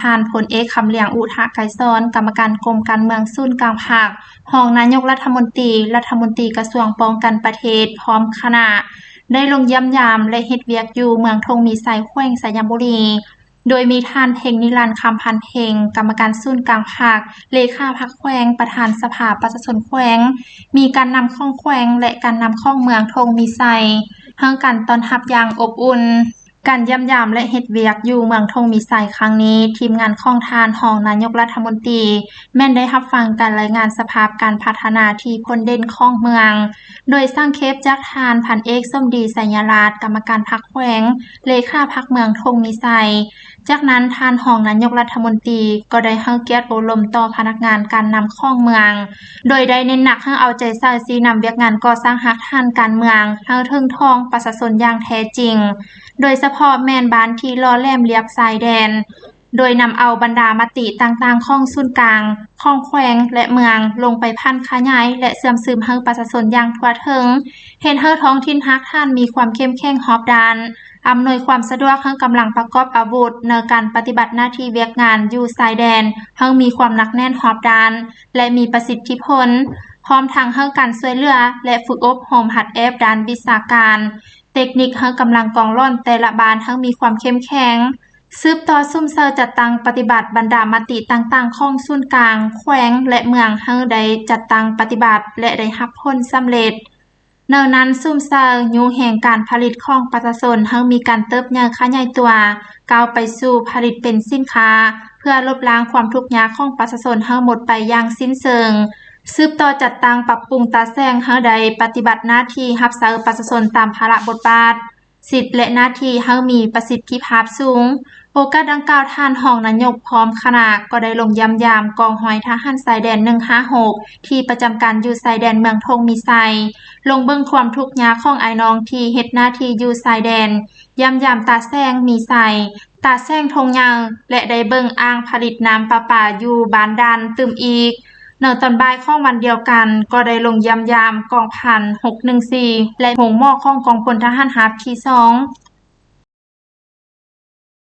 ທ່ານພົນເອກ ຄຳຫຼຽງ ອຸທະໄກສອນ ກຳມະການກົມການເມືອງສູນກາງພັກ, ຮອງນາຍົກລັດຖະມົນຕີ, ລັດຖະມົນຕີກະຊວງປ້ອງກັນປະເທດ ພ້ອມຄະນະ ໄດ້ລົງຢ້ຽມຢາມ ແລະ ເຮັດວຽກຢູ່ເມືອງທົ່ງມີໄຊ ແຂວງໄຊຍະບູລີ. ໂດຍມີທ່ານ ເພັງນິລັນ ຄຳພັນເພັງ ກຳມະການສູນກາງພັກ, ເລຂາພັກແຂວງ, ປະທານສະພາປະຊາຊົນແຂວງ, ມີການນຳຂອງແຂວງ ແລະ ການນຳຂອງເມືອງທົ່ງມີໄຊ ໃຫ້ການຕ້ອນຮັບຢ່າງອົບອຸ່ນ. ການຢ້ຽມຢາມ ແລະ ເຮັດວຽກຢູ່ເມືອງທົ່ງມີໄຊຄັ້ງນີ້, ທີມງານຂອງທ່ານຮອງນາຍົກລັດຖະມົນຕີ ແມ່ນໄດ້ຮັບຟັງການລາຍງານສະພາບການພັດທະນາທີ່ພົ້ນເດັ່ນຂອງເມືອງ, ໂດຍສ້າງເຄບຈາກທ່ານພັນເອກ ສົມດີ ໄຊຍະລາດ ກຳມະການພັກແຂວງ, ເລຂາພັກເມືອງທົ່ງມີໄຊ. ຈາກນັ້ນ, ທ່ານຮອງນາຍົກລັດຖະມົນຕີກໍໄດ້ໃຫ້ກຽດໂອ້ລົມຕໍ່ພະນັກງານການນຳຂອງເມືອງ, ໂດຍໄດ້ເນັ້ນໜັກໃຫ້ເອົາໃຈໃສ່ຊີ້ນຳວຽກງານກໍ່ສ້າງຮາກຖານການເມືອງໃຫ້ເຖິງທ້ອງປະຊາຊົນຢ່າງແທ້ຈິງ, ໂດຍສະເພາະແມ່ນບ້ານທີ່ຫຼໍ່ແຫຼມລຽບຊາຍແດນ, ໂດຍນຳເອົາບັນດາມະຕິຕ່າງໆຂອງສູນກາງ, ຂອງແຂວງ ແລະ ເມືອງ ລົງໄປຜັນຂະຫຍາຍ ແລະ ເຊື່ອມຊຶມໃຫ້ປະຊາຊົນຢ່າງທົ່ວເຖິງ, ເຮັດໃຫ້ທ້ອງຖິ່ນຮາກຖານມີຄວາມເຂັ້ມແຂງຮອບດ້ານ, ອຳນວຍຄວາມສະດວກໃຫ້ກຳລັງປະກອບອາວຸດໃນການປະຕິບັດໜ້າທີ່ວຽກງານຢູ່ຊາຍແດນໃຫ້ມີຄວາມໜັກແໜ້ນຮອບດ້ານ ແລະ ມີປະສິດທິຜົນ, ພ້ອມທັງໃຫ້ການຊ່ວຍເຫຼືອ ແລະ ຝຶກອົບຮົມຫັດແອບດ້ານວິຊາການ, ເຕັກນິກໃຫ້ກຳລັງກອງຫຼອນແຕ່ລະບ້ານໃຫ້ມີຄວາມເຂັ້ມແຂງ. ສືບຕໍ່ສຸມໃສ່ຈັດຕັ້ງປະຕິບັດບັນດາມະຕິຕ່າງໆຂອງສູນກາງ, ແຂວງ ແລະ ເມືອງໃຫ້ໄດ້ຈັດຕັ້ງປະຕິບັດ ແລະ ໄດ້ຮັບຜົນສຳເລັດ. ໃນນັ້ນ, ສຸມໃສ່ຍູ້ແຮງການຜະລິດຂອງປະຊາຊົນໃຫ້ມີການເຕີບໃຫຍ່ຂະຫຍາຍຕົວ, ກ້າວໄປສູ່ຜະລິດເປັນສິນຄ້າ ເພື່ອລົບລ້າງຄວາມທຸກຍາກຂອງປະຊາຊົນໃຫ້ໝົດໄປຢ່າງສິ້ນເຊີງ. ສືບຕໍ່ຈັດຕັ້ງປັບປຸງຕາແສງໃຫ້ໄດ້ປະຕິບັດໜ້າທີ່ຮັບໃຊ້ປະຊາຊົນຕາມພາລະບົດບາດ, ສິດ ແລະ ໜ້າທີ່ໃຫ້ມີປະສິດທິພາບສູງ. ໂອກາດດັ່ງກ່າວ, ທ່ານຮອງນາຍົກພ້ອມຄະນະກໍໄດ້ລົງຢ້ຽມຢາມກອງຮ້ອຍທະຫານຊາຍແດນ ໜຶ່ງຫ້າຫົກ ທີ່ປະຈຳການຢູ່ຊາຍແດນເມືອງທົ່ງມີໄຊ, ລົງເບິ່ງຄວາມທຸກຍາກຂອງອ້າຍນ້ອງທີ່ເຮັດໜ້າທີ່ຢູ່ຊາຍແດນ, ຢ້ຽມຢາມຕາແສງມີໄຊ, ຕາແສງທົ່ງໃຫຍ່ ແລະ ໄດ້ເບິ່ງອ່າງຜະລິດນ້ຳປະປາຢູ່ບ້ານດ່ານຕື່ມອີກ. ໃນຕອນບ່າຍຂອງວັນດຽວກັນ, ກໍໄດ້ລົງຢ້ຽມຢາມກອງພັນຫົກໜຶ່ງສີ່ ແລະ ໂຮງໝໍຂອງກອງພົນທະຫານຮາບທີສອງ